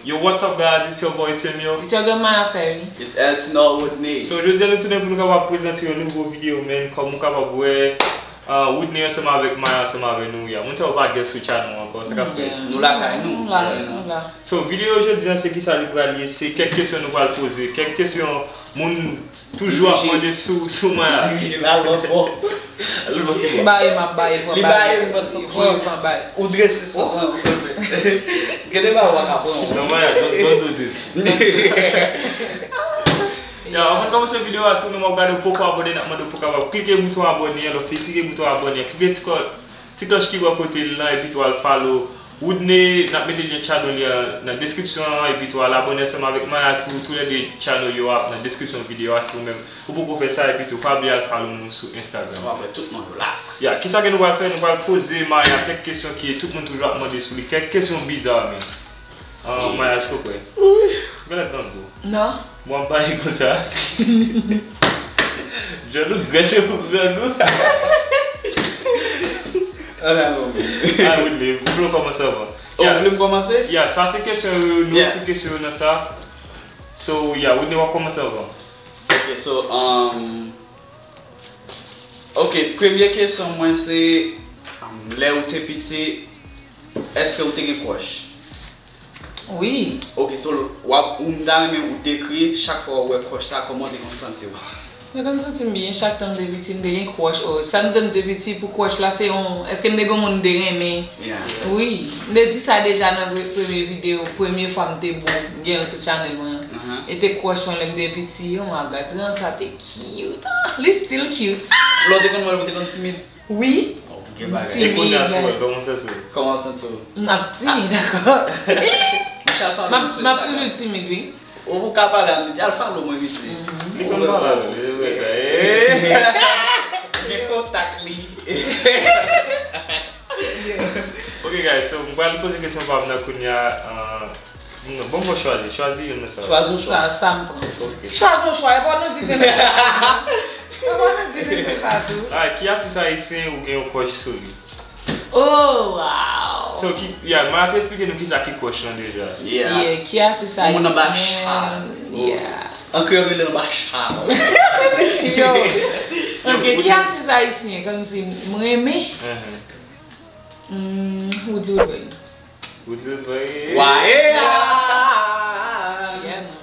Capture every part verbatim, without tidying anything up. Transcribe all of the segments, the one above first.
Yo, what's up, guys? It's your boy Samuel. It's your girl Maya Ferry. It's Elton Rodney. So, jodi a nou tounen pou nou kapab prezante yon nouvo videyo, man. Kòm ou kapab wè, uh, Woodney ansanm avèk Maya ansanm avèk nou, ya. Moun sa yo pa guest sou channel ankò, sa k ap fèt? Nou lakay nou. Nou la, nou la. So, videyo jodi a, se kisa li pral ye? Se kèk kesyon nou pral poze. Kèk kesyon moun toujou ap mande sou, sou Maya. Dirije la, lòt bò. Lòt bò ki bò? Baye m ap baye, pran baye. Li baye, m panse pran, pran baye. Ou drese san pran, ou pran. Gen de bagay ou pa ka pran. Non, Maya, don't, don't do this. Ya, anvan n kòmanse videyo a, si w menm w ap gade, w poko abòne, n ap mande w pou w kapab klike bouton abòne an, lè w fin klike bouton abòne an, klike ti kò-, ti klòch ki bò kote l lan, epi tou al follow Woodney, n ap mete lyen channel li an nan deskripsyon an, epi tou al abòne ansanm avèk Maya tou, toulède channel yo ap nan deskripsyon videyo a, si ou menm ou poko fè sa, epi tou pa bliye al follow nou sou Instagram. W ap wè tout moun yo la. Ya, kisa ke nou pral fè? Nou pral poze Maya kèk kesyon ke tout moun toujou ap mande sou li, kèk kesyon biza, men. Ah, Maya, èske w prè? Wi. Gade dan do. Non. Bon, ap pale konsa. Jòn ou grèse pou grangou. Ala bon. Ah, Woodney, ou vle w kòmanse avan? Oh, ou vle m kòmanse? Ya, sa se kesyon yo, nou ekri kesyon yo nan sa. So, ya, Woodney, w ap kòmanse avan. Ok, so, um, ok, premye kesyon mwen se, um, lè ou te piti, èske ou te gen crush? Wi. Ok, so, w ap, ou, m ta renmen ou dekri chak fwa ou wè crush sa, kòman w te konn santi w? Mwen konn santi m byen chak tan m te piti, m te gen crush. Oh, sa m te, m te piti pou crush la, se yon, èske m te gen moun m te renmen? Yeah. Wi. M te di sa deja nan pre-, premye videyo, premye fwa m te bon, m gen l sou channel mwen an. E te crush mwen lè m te piti, oh my God, ti jan sa te cute. Li still cute. Lè w te konn wè l, ou te konn timid? Wi. Oh, gen bagay. E kounye a, si w wè l, kòman w santi w? Kòman w santi w? M ap timid ankò. M ap toujou timid, wi. Ou ka pale a m, di al follow mwen, piti. Li konn pale avè l, li vre sa. Gen kontak li. Ok, guys, so, m pral poze kesyon pa m nan kounye a, euh, non, bon, bon, chwazi, chwazi youn nan sa. Chwazi yon chwa. Sa, sa m pran. Ok. Chwazi yon chwa, e pa w nan di de nan sa. E pa w nan di de nan sa tou. Ah, ki atis ayisyen ou gen yon crush sou li? Oh, wow. So, ki, ya, Maya te eksplike nou kisa ki crush lan deja. Yeah. Yeah, ki atis ayisyen? Moun anba chal. Yeah. An kreyòl, rele anba chal. Yo. Ok, ki atis ayisyen, kòmsi, m renmen? Hmm, Roody Rodriguez. Roody Rodriguez. Wae! Yeah, man.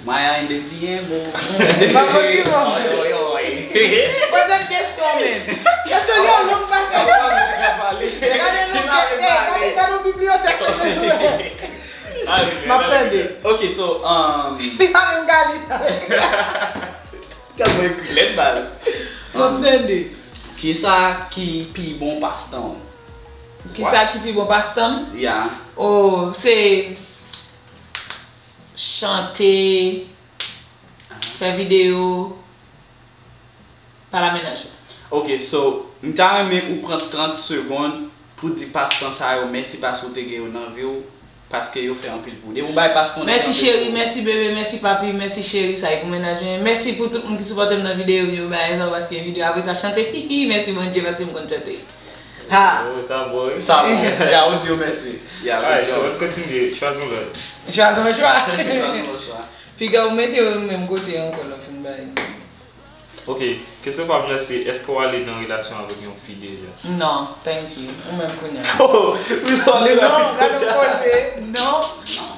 Maya in the D M o. Papa ki bon. Oi, oi, oi. Poze m kesyon, men. Kesyon li yo long pase. Gade long, gade, gade, gade yon bibliyotèk la. M ap tande. Ok, so, um, li pa menm ka li sa. Tèlman ekri lèt baz. M ap tande. Kisa ki pi bon pastan w? Kisa ki pi bon pastan m? Yeah. Oh, se chante, fè videyo, pale a mennaj mwen. Ok, so, m ta renmen ou pran trant segonn pou di pastan sa yo mèsi paske w te gen yo nan vi w, paske yo fè anpil pou ou. Depi w bay pastan w nèg, mèsi cheri, mèsi bebe, mèsi papi, mèsi cheri, sa e pou mennaj mwen. Mèsi pou tout moun ki sipòte m nan videyo m yo, bagay sa yo, paske videyo apre sa chante, hihi, mèsi Bondye paske m konn chante. Ha! Oh, sa bon, wi. Sa bon. Ya, ou di yo mèsi. Ya, good job. Alright, so, ann kontinye. Chwazi yon lòt. Chwazi yon chwa. Chwazi yon lòt chwa. Piga ou mete yo menm kote ankò lè w fin bay. Ok, kesyon pa m nan se, èske w ale nan relasyon avèk yon fi deja? Non, thank you. Ou menm kounye a. Oh, ou sa ale nan... Non, gade yon koze. Non,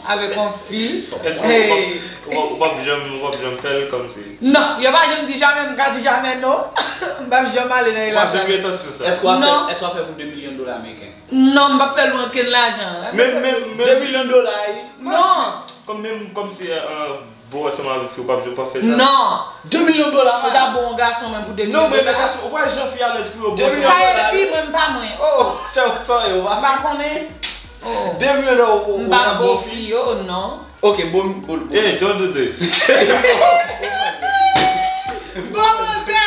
avèk yon fi. Èske w p ap, w p ap, w p ap janm, w p ap janm fè l kòmsi? Non, yo pa janm di jamè, m ka di jamè non. M p ap janm ale nan relasyon. Ou pa janm gen entansyon sa? Èske w ap fè, èske w ap fè pou de milyon dola ameriken? Non, m p ap fè l pou okenn lajan. Menm, menm, menm de milyon dola, wi. Non. Kòm menm, kòmsi, euh, Bon, ansanm avèk fi, ou p ap, ou p ap fè sa? Non. De milyon dola, man. Ou ta bon yon gason, men pou de milyon dola. Non, men, men gason, ou pa jan fi alèz pou yo bon. Sa e fi, mwen, m pa mwen. Oh. Sa, sa, yo pa. M pa konnen. Oh. De milyon dola, ou, ou, m pa bon fi, oh, non. Ok, bon, bon, bon. Hey, don't do this. Bon, manzè.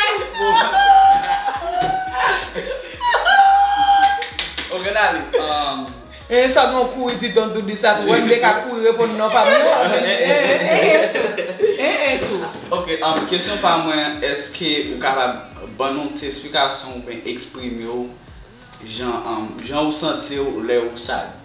Ok, n ale. Um, E sa nou kouri di don't do this, sa tou. Wè m te ka kouri reponn non pa m non. E, e, e, e, tou. E, e, tou. Ok, um, kesyon pa mwen, èske ou kapab ban nou ti eksplikasyon oubyen eksprime w jan, um, jan ou santi w lè ou sad?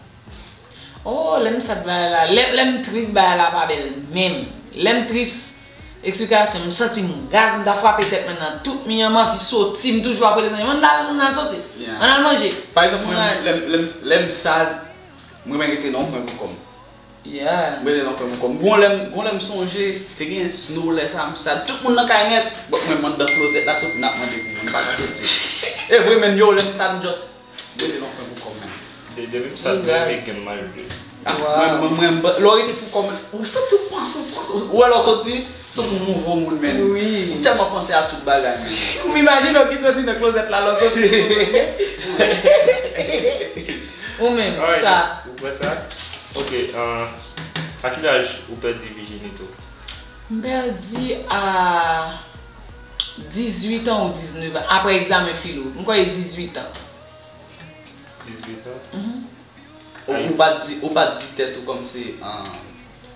Oh, lè m sad bagay la, lè, lè m tris bagay la pa bèl menm. Lè m tris, eksplikasyon, m santi m raz, m ta frape tèt mwen nan tout mi an, m anvi soti, m toujou ap rele zanmi m, ann al, ann al soti, ann al manje. Pa egzanp, mwen, lè m, lè m, lè m sad, m renmen rete nan yon kwen pou kò m. Yeah. M rete nan yon kwen pou kò m. Gon lè m, gon lè m sonje, te gen snow lè sa, m sad, tout moun nan kay nèt, but mwen, m anndan klozèt la, tout moun ap mande pou mwen, m pa ka soti. E vre, menm yo, lè m sad, m just Mete nan kwen pou kò m menm. De- Depi m sa, depi m gen mal vre. Ah, mwen, mwen, mwen, lè w rete pou kò m, ou santi w panse, ou panse, ou wè lè w soti, ou santi w nouvo moun, men. Wi. Ou tèlman panse a tout bagay, men. M imajine w ki soti nan klozèt la, lè w soti. Ou menm, sa. Ou kwè sa? Ok, euh, a ki laj ou pèdi vijinite w? M pèdi a dizuit an ou diznèf an, apre egzamen filo. M kwè e dizuit an. Dizuit an? Mhm. Ou, ou pa t di, ou pa t di tèt ou kòmsi, ah,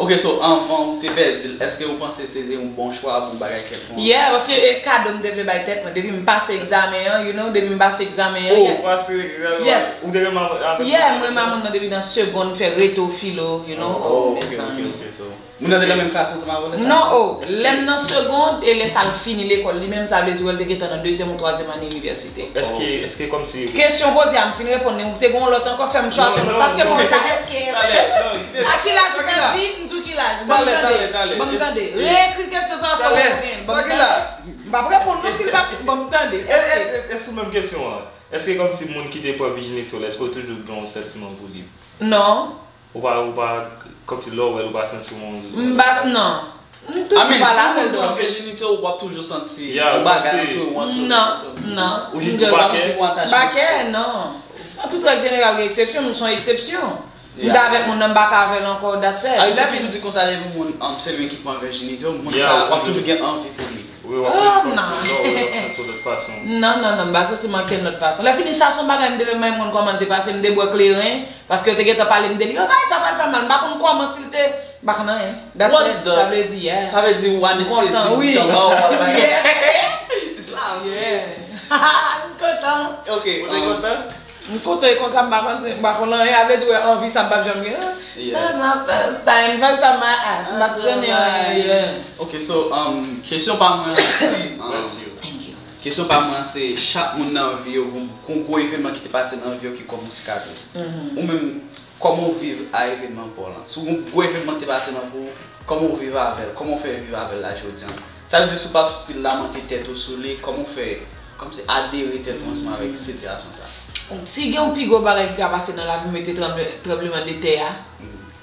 ok, so, anvan ou te pèdi l, èske ou panse se te yon bon chwa pou yon bagay kèlkonk? Yeah, paske e kado m te vle bay tèt mwen. Depi m pase egzamen an, you know, depi m pase egzamen an, yeah. Ou pase egzamen an? Yes. Ou te renmen avèk moun nan? Yeah, m renmen moun nan depi nan segonn, m fè reto filo, you know, oh, mezanmi. Moun nan te nan menm klas ansanm avè w lè sa? Non, oh, lè m nan segonn, e lè sa l fini lekòl li menm, sa vle di wè l te gentan nan dezyèm ou twazyèm ane inivèsite. Èske, èske kòmsi... Kesyon poze a, m fin reponn li, ou te gen yon lòt ankò, fè m chwazi yon lòt, paske mwen ta èske, èske. A ki laj ou pèdi? M di w ki laj. Ban m tande. Ban m tande. Reekri kesyon sa, sa w gen. Ban m tande. M p ap reponn non si l pa, ban m tande. Èske? E sou menm kesyon an. Èske kòmsi moun ki te pran vijinite w la, èske w toujou gen yon santiman pou li? Non. Ou pa, ou pa, kòmsi lè w wè l, ou pa santi w yon... M pa, non. M toujou pale avè l, donk. Si moun pran vijinite w, w ap toujou santi yon bagay antre w, antre w, antre w. Non, non. Ou jis ou pa kè? Bakè, non. Nan tout règ jeneral, gen eksepsyon, m se yon eksepsyon. M ta avèk moun nan, m pa ka avè l ankò, that's it. Ayisyen toujou di konsa, lè yon moun, um, se li ki pran vijinite w, moun sa a, w ap toujou gen anvi pou li. Wi, w ap santi w lòt, wi, w ap santi w lòt fason. Non, non, non, m pa santi m ankenn lòt fason. Lè fini sa, se yon bagay m te vle, m pa konn kòman l te pase, m te bwè kleren, paske yo te gentan pale m de li. Yo, bagay sa pral fè mal, m pa konn kòman, si l te, m pa konn anyen. That's it. Sa vle di, yeah. Sa vle di ou anestezi, wi. Tanbou w al bay. Yeah. M kontan. Ok. Ou te kontan? M kontan e konsa, m pa konn, m pa konn anyen, a vle di wè anvi sa m p ap janm gen. That's my first time, first time my ass, m p ap trennen anyen, yeah. Ok, so, um, kesyon pa mwen se, um, kesyon pa mwen se chak moun nan vi yo, gon, gon gwo evènman ki te pase nan vi yo ki kòm yon sikatris. Ou menm, kòman w viv a evènman pa w lan? Si yon gwo evènman te pase nan vi w, kòman w viv avè l? Kòman w fè viv avè l la jodi an? Sa vle di si w p ap still lamante tèt ou sou li, kòman w fè, kòmsi adere tèt ou ansanm avèk sitiyasyon sa? Si gen yon pi gwo bagay ki ka pase nan lavi m, e te tranble-, tranbleman de tè a.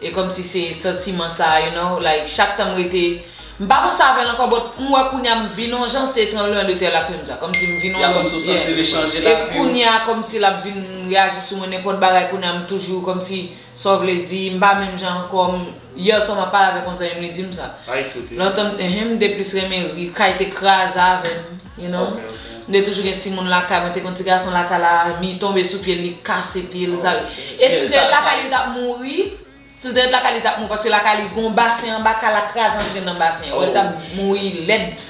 E kòmsi se santiman sa, you know, like, chak tan m rete, m pa panse avè l ankò, but m wè kounye a m vin yon jan, se tranbleman de tè la k fè m sa. Kòmsi m vin yon lòt, yeah. E kounye a, kòmsi l ap vin reyaji sou mwen, nenpòt bagay, kounye a m toujou, kòmsi Sa w vle di, m pa menm jan ankò, m, yè swa m ap pale avèk yon zanmi m, li di m sa. Lontan, enhen, m te plis renmen ri, kay te kraze avè m, you know. M te toujou gen timoun lakay mwen, te gen yon ti gason lakay la, mi tonbe sou pye l, li kase pye l, sa. E si l te ret lakay li, li t ap mouri, si l te ret lakay li, li t ap mouri, paske lakay li gen yon basen anba kay la, kraze antre nan basen an, wè, li t ap mouri lèd.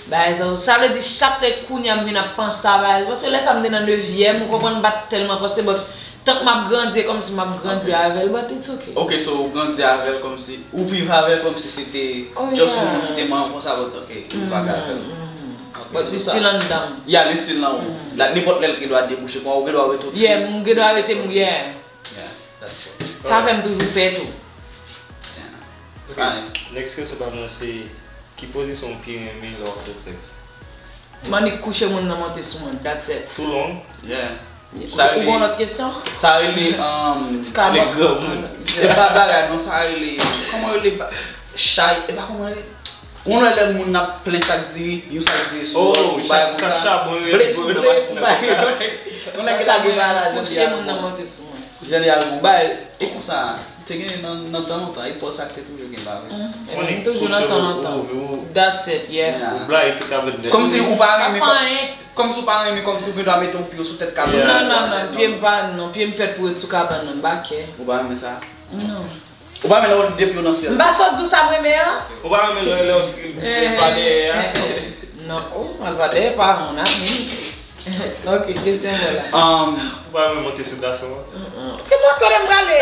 Bagay sa, sa vle di, chak lè kounye a m vin ap panse a bagay, paske lè sa m te nan nevyèm, ou konprann, m pa t tèlman panse, but tank m ap grandi, e kòmsi m ap grandi avè l, but it's okay. Ok, so ou grandi avè l kòmsi, ou viv avè l kòmsi se te just yon moun ki te manman konsa, but ok, ou viv avè l. But li still anndan m. Yeah, li still nan ou. Like, nenpòt lè l gen dwa debouche, kon ou gen dwa rete tris. Yeah, m gen dwa rete, yeah. Yeah, that's good. Sa fè m toujou pè tou. Yeah. Ok. Next kesyon pa mwen se, ki pozisyon w pi renmen lè w ap fè sèks? M annik kouche moun nan monte sou mwen, that's it. Too long? Yeah. Ou gon lòt kesyon? Sa rele, um, le granmoun. E pa bagay non, sa rele, kòman rele ba-, chay, e pa kòman rele? Ou wè lè moun ap plen sak diri, yon sak diri sou ou, yon bagay konsa. Ble sou ble, yon bagay. Yon nèg ki lage bagay la, kouche moun nan monte sou mwen. Jan li al gon bagay, e konsa, te gen nan, nan tan lontan, e pòs ak te toujou gen bagay. Epi m toujou nan tan lontan. That's it, yeah. Ou blayi sou kabèt nèt. Kòmsi ou pa renmen, kòmsi ou pa renmen, kòmsi ou gen dwa mete yon pye sou tèt kabann nan. Non, non, non, pye m pa, non, pye m fèt pou ret sou kabann nan, m pa kè. Ou pa renmen sa? Non. Ou pa renmen lè w de pye w nan syèl? M pa sot di w sa m renmen an? Ou pa renmen lè, lè w vin pa dèyè a? Non, oh, m al pa dèyè paran w, nan, men. Ok, kesyon mwen la. Um, ou pa renmen monte sou gason an? Mm-mm. Ki mòd kote m prale?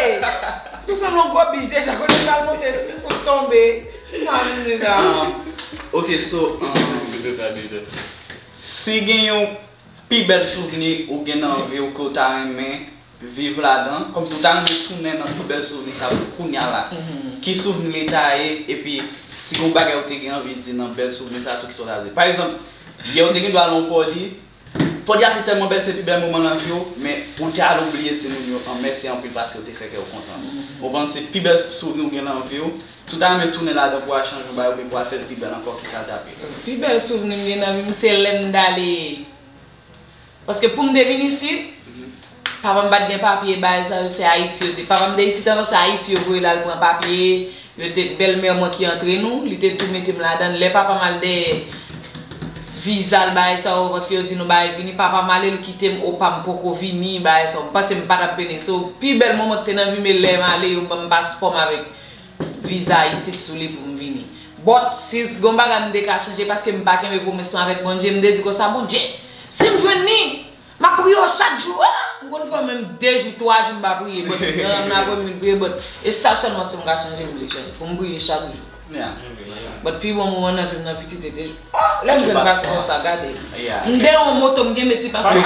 Ou sanble yon gwo bich deja, kote l pral monte, fout tonbe. Mwen menm deja. Um, ok, so, um, Se sa deja. Si gen yon pi bèl souvni ou gen nan vi w ke w ta renmen viv ladan, kòmsi w ta renmen tounen nan pi bèl souvni sa pou kounya la, ki souvni li ta ye, epi si gen yon bagay ou te gen anvi di nan bèl souvni sa tou, kisa w ta di? Pa egzanp, yè ou te gen dwa al nan yon pòdi, pòdi a te tèlman bèl, se pi bèl moman nan vi w, men ou te al oubliye di moun yo an mèsi anpil paske yo te fè kè w kontan. Ou konprann, se pi bèl souvni ou gen nan vi w. Si w ta renmen tounen ladan pou w al chanje yon bagay oubyen pou w al fè l pi bèl ankò, kisa l t ap ye? Pi bèl souvni m gen nan vi m se lè m t ale. Paske pou m te vin isit, papa m pa t gen papye, bagay sa yo se Ayiti yo te. Papa m te isit anvan, se Ayiti yo voye l al pran papye. Yo te, bèlmè mwen ki antre nou, li te tou mete m ladan l. Lè papa m al dèyè viza l, bagay sa yo, paske yo di nou bagay vini, papa m ale, l kite m, o pa m poko vini, bagay sa yo. M panse m pa t ap beni. So, pi bèl moman ki te nan vi m, e lè m ale, yo ban m paspò m avèk viza isit sou li pou m vini. But, si gon bagay m te ka chanje, paske m pa kenbe pwomès mwen avèk Bondye, m te di konsa, Bondye, si m jwenn li, m ap priye w chak jou. Ah! M konn fè menm de jou, twa jou m pa priye, but nan, nan aprèmidi m priye, but e sa sèlman si m ka chanje, m vle chanje, pou m priye chak jou. But pi bon moman nan vi m nan pitit te, oh, lè m jwenn paspò sa, gade. M te yon moto, m kenbe ti paspò.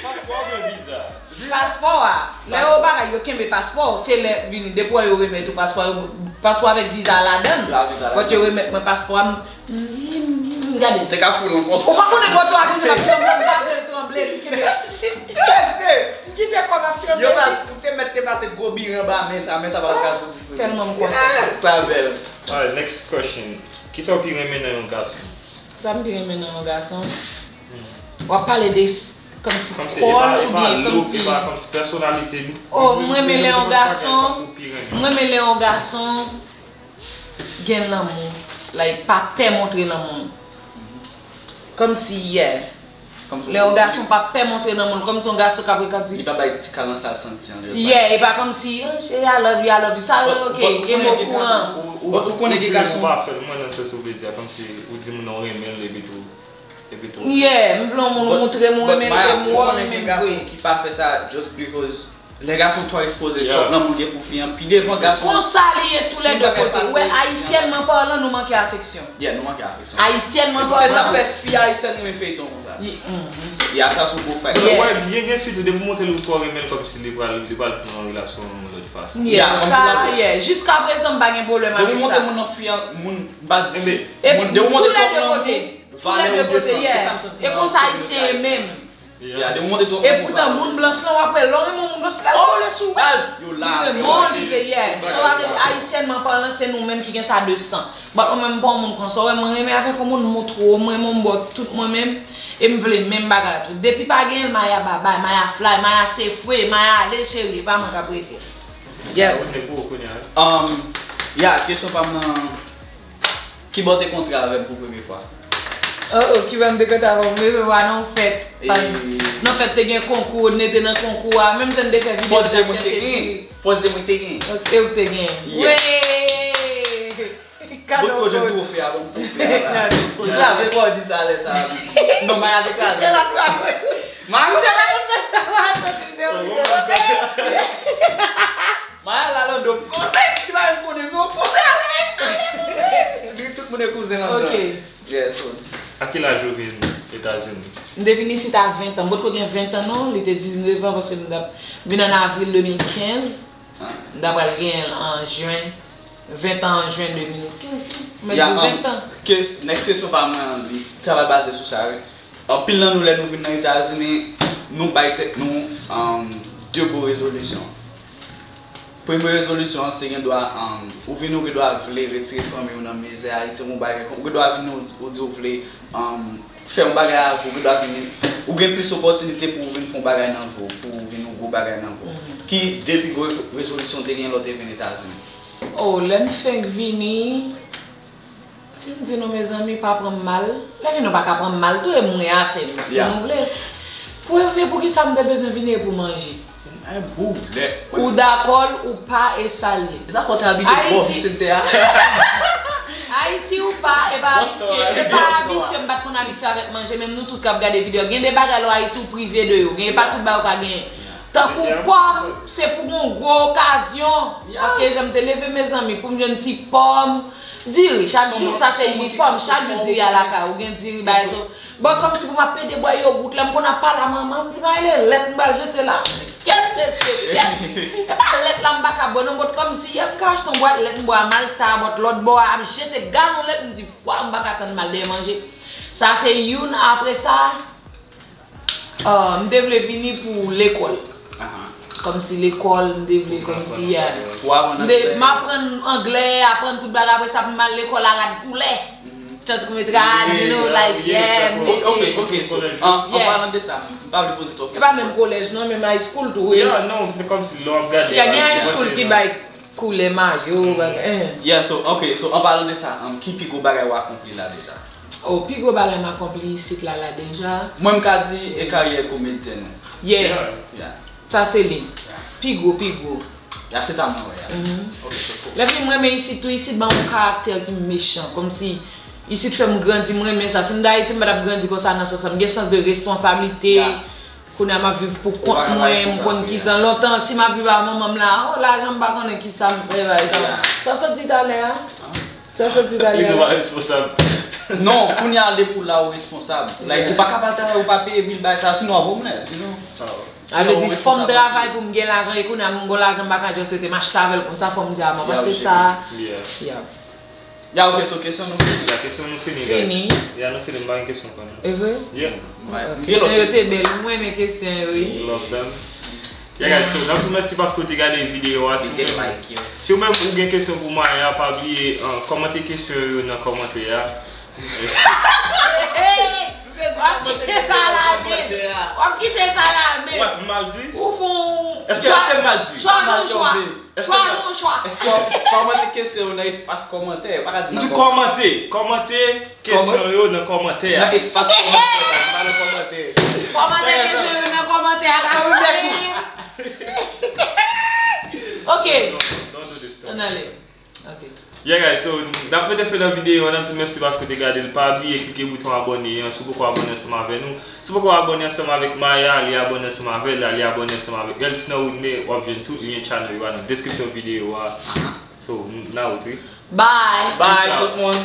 Paspò oubyen viza? Paspò a. Lè yo bagay, yo kenbe paspò, se lè vini, depi yo remèt ou paspò, yo, paspò avèk viza ladan l. But yo remèt mwen paspò a, m, m, m gade. Te ka foul ankò. Ou pa konnen moto a kounye l ap tranble, m pa vle l tranble, m kenbe. M kite kò m ap tranble. Yo pa, ou te mèt te pase gwo biren anba men sa, men sa pa t ka soti sou li. Tèlman m kontan. Sa bèl. Alright, next question. Kisa w pi renmen nan yon gason? Sa m pi renmen nan yon gason? W ap pale de s- kòmsi Kòmsi, kò epa, l epa oubyen look, kòmsi. Epa kòmsi pèsonalite li. Oh, mwen renmen lè yon gason, mwen renmen lè yon gason gen lanmou, like, pa pè montre lanmou l. Kòmsi, yeah. Lè yon gason pa pè montre lanmou l, kòmsi yon gason k ap, k ap di, Li pa bay ti kalans al santi an. Yeah, e pa kòmsi, oh, cheri, I love you, I love you. Sa, ok, e mo kouran. Ou konnen gen gason. Ou pa fè l, mwen nan sans ou vle di a, kòmsi ou di moun nan w renmen l, epi tou, epi tou. Yeah, m vle yon moun moutre m renmen l, e m wè w renmen m vre. Ki pa fè sa just because lè gason twò ekspoze, twòp lanmou gen pou fi an, pi devan gason. Konsa li ye tou lè de kote. Wè, ayisyènman palan, nou manke afeksyon. Yeah, nou manke afeksyon. Ayisyènman palan. Se sa fè fi ayisyèn renmen feyton konsa. Ya, sa sou gwo fay. Ou wè byen gen fi tou, depi w montre l ou twò renmen l, kòmsi li pral, li pral pran relasyon an yon lòt fason. Yeah, sa, yeah. Jiska prezan, m pa gen pwoblèm avèk sa. Depi w montre moun nan fi an, moun pa di fi. Depi w montre twòp lanmou, valè ou desann. E konsa ayisyen ye menm. E poutan, moun blanch lan, w ap wè, lè w renmen moun blanch, lè l kole sou ou. Li renmen w, li vle, yeah. So, ayisyènman palan, se nou menm ki gen sa de san. But mwen menm, m pa yon moun konsa. Ou wè, mwen renmen avèk yon moun, m montre w, mwen renmen w, m ba w tout mwen menm. E m vle menm bagay la tou. Depi pa genyen l, Maya babay, Maya fly, Maya se fwe, Maya ale, cheri, e pa mwen k ap rete. Yeah. Ou ne pou kounye a. Um, ya, kesyon pa m nan. Kibò w te kontre avè m pou premye fwa? Oh, oh, kibò m te kontre avè w pou premye fwa? Nan fèt. Nan fèt te gen konkou, Odne te nan konkou a. Menm jan n te fè videyo, n t ap chèche ti. Fò di mwen te gen. Ok, ou te gen. Wi! Bout ko jwenn twofe a, ban m twofe a la. M kraze bòdi sa lè sa a. Non, Maya te kraze. Maya, Maya la nan do m konsa, li pa menm konnen non, konsa. Li tout moun e kouzen anndan. Ok. Yeah, so. A ki laj ou vin Etazini? M te vin isit a ven tan. M potko gen ven tan non, li te diznèf an paske m t ap vin an avril de mil kenz. M ta pral genyen l an jen. Ven tan an jen de mil kenz tou. Mwen di ven tan. Next kesyon pa mwen an, li travay baze sou sa, wi. Anpil nan nou, lè nou vin nan Etazini, nou bay tèt nou um, de gwo rezolisyon. Premye rezolisyon an, se gen dwa, um, ou vin ou gen dwa vle retire fanmi w nan mizè Ayiti, ou bagay, ou gen dwa vin ou, ou di ou vle um, fè yon bagay avè w, ou gen dwa vin, ou gen plis opòtinite pou ou vin fè yon bagay nan vi w, pou ou vin yon gwo bagay nan vi w. Ki de pi gwo rezolisyon w te gen lè w te vin Etazini? Oh, lè m fenk vini, si m di nou, mezanmi, pa pran m mal. Lè vini, nou pa ka pran m mal tou, e mwen afè m, si nou vle. Pou, men poukisa m te bezwen vini e pou manje? Ay, boulèt. Ou dakò l, ou pa, e sa l ye. E sa fò w te abitye bò Visente a. Ayiti ou pa, e pa abitye. E pa abitye, m pa t konn abitye avèk manje, menm nou tout k ap gade videyo. Gen de bagay lè w Ayiti ou prive de yo. Gen, e pa tout bagay ou ka genyen. Tankou pòm, se pou gon gwo okazyon. Paske jan m te leve, mezanmi, pou m jwenn ti pòm, diri, chak jou, sa se inifòm, chak jou diri a lakay, ou gen diri, bay zo. Bon, kòmsi pou m ap pede bwè yogout la, m konn ap pale a manman, m di, "Mayle, lèt m pral jete la." Kèt, mesye, kèt. E pa lèt la m pa ka bwè, non, but kòmsi, m ka achte yon bwat lèt, m bwè a Malta, but lòt bò a ap jete galon lèt, m di, "Waw, m pa ka tann m al dèyè manje." Sa se youn, apre sa, Ah, m te vle vini pou lekòl. Kòmsi lekòl, m te vle, kòmsi, yeah. M te, m aprann anglè, aprann tout bagay, apre sa, pou m al lekòl a rad koulè. Tankou met rad, you know, like, yeah, m mete. Ok, ok, so, an, an palan de sa, m pa vle poze twòp kesyon. E pa menm kolèj, non, menm high school tou, wi. Yeah, non, kòmsi lè w ap gade. Yeah, gen high school ki bay koulè mayo, bagay, eh. Yeah, so, ok, so, an palan de sa, um, ki pi gwo bagay w akonpli la deja? Oh, pi gwo bagay m akonpli isit la, la deja. Mwen, m ka di, e karyè komedyèn ou. Yeah. Yeah. Sa se li. Yeah. Pi gwo, pi gwo. Yeah, se sa mwen wè, yeah. Ok, so cool. Lè vini, m renmen isit tou, isit ban m yon karaktè ki mechan, kòmsi isit fè m grandi, m renmen sa. Si m t Ayiti, m pa t ap grandi konsa nan sans sa. M gen sans de responsablite. Yeah. Kounye a m ap viv pou kont mwen, m konn ki sa. Lontan, si m ap viv ak manman m la, oh, lajan m pa konnen ki sa m fè, bagay sa. Yeah. Sa w sot di talè a? Sa w sot di talè a? Li tou pa responsab. Non, kounye a depi w la ou responsab. Like, ou pa ka pral travay, ou pa peye bil, bagay sa, sinon w ap homeless, you know. A vle di, fò m travay pou m gen lajan, e kounye a m gon lajan, m pa ka just rete m achte avè l konsa, fò m di, a, m ap achte sa. Yeah. Yeah. Ya, ok, so kesyon nou fini. Ya, kesyon nou fini, guys. Fini. Ya, nou fini, m pa gen kesyon ankò, non. E vre? Yeah. Ok. Kesyon yo te bèl, mwen renmen kesyon yo, wi. Love them. Yeah, guys, so, n ap tou mèsi paske w te gade videyo a. Si w menm, si w menm ou gen kesyon pou Maya, pa bliye, uh, kòmante kesyon yo nan kòmantè a. W ap kite sa la menm. W ap kite sa la menm. Wè, m ap di. Ou fè yon. Èske, èske m mal di? Chwazi yon chwa. Chwazi yon chwa. Èske w kòmante kesyon yo nan espas kòmantè? Pa ka di nan kòmantè. Kòmante, kòmante kesyon yo nan kòmantè a. Nan espas kòmantè a, se pa nan kòmantè. Kòmante kesyon yo nan kòmantè a, pa kòmantè. Ok. Ann ale. Ok. Yeah, guys, so, n ap mete fen nan videyo a, n ap di mèsi paske w te gade l. Pa bliye klike bouton abòne an, si w poko abòne ansanm avè nou. Si w poko abòne ansanm avèk Maya, ale abòne ansanm avè l, ale abòne ansanm avèk Eltina Woodney, w ap jwenn tout lyen channel yo a nan description videyo a. So, n out, wi. Bye. Bye, tout moun.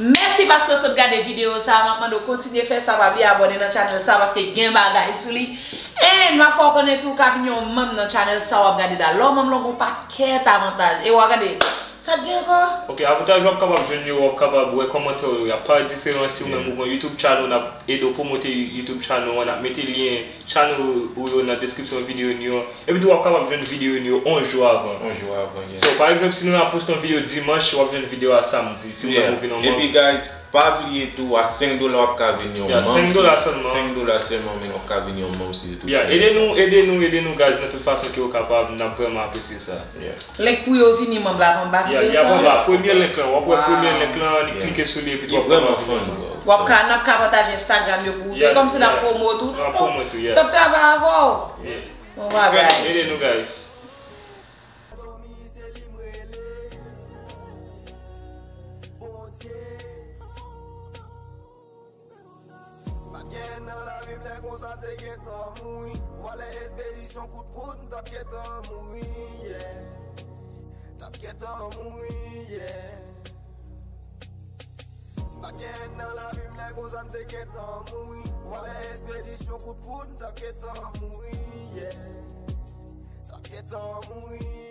Mèsi paske w sot gade videyo sa a. M ap mande w kontinye fè sa. Pa bliye abòne nan channel sa a paske gen bagay sou li. E m ap fè w konnen tou, w ka vin yon manm nan channel sa w ap gade la. Lè w manm lan, gon pakèt avantaj. E w a gade, sa k gen ankò? Ok, avantaj w ap kapab jwenn yo, w ap kapab wè kòmantè yo, y ap pa diferan si w menm ou gon YouTube channel, n ap ede w pwomote YouTube channel an, n ap mete lyen channel ou yo nan description videyo nou yo. Epi tou, w ap kapab jwenn videyo nou yo yon jou avan. Yon jou avan, yeah. So, pa egzanp, si nou ap poste yon videyo dimanch, w ap jwenn videyo a samdi, si w menm ou vin yon manm. Epi, guys, pa bliye tou, a senk dola w ap ka vin yon manm. Yeah, senk dola sèlman. Senk dola sèlman, men w ap ka vin yon manm si YouTube. Yeah, ede nou, ede nou, ede nou, guys, nan tout fason ke w kapab, n ap vrèman apresye sa. Yeah. Link pou yo vini manm la, anba videyo sa. Yeah, y ap anba, premye link lan, w ap wè premye link lan, li klike sou li, epi tou w ap kapab vin manm. Li vrèman fun, bro. W ap ka, n ap ka pataje Instagram yo pou ou tou, kòmsi n ap pwomote ou. N ap pwomote ou, yeah. N ap travay avè w. Yeah. Bon bagay. Guys, ede nou, guys. Si pa t gen nan lavi m, lè konsa te gentan mouri. Vòlè, espedisyon, kout poud, m t ap gentan mouri, yeah. M t ap gentan mouri, yeah. Si pa t gen nan lavi m, lè konsa m te gentan mouri. Vòlè, espedisyon, kout poud, m t ap gentan mouri, yeah. M t ap gentan mouri.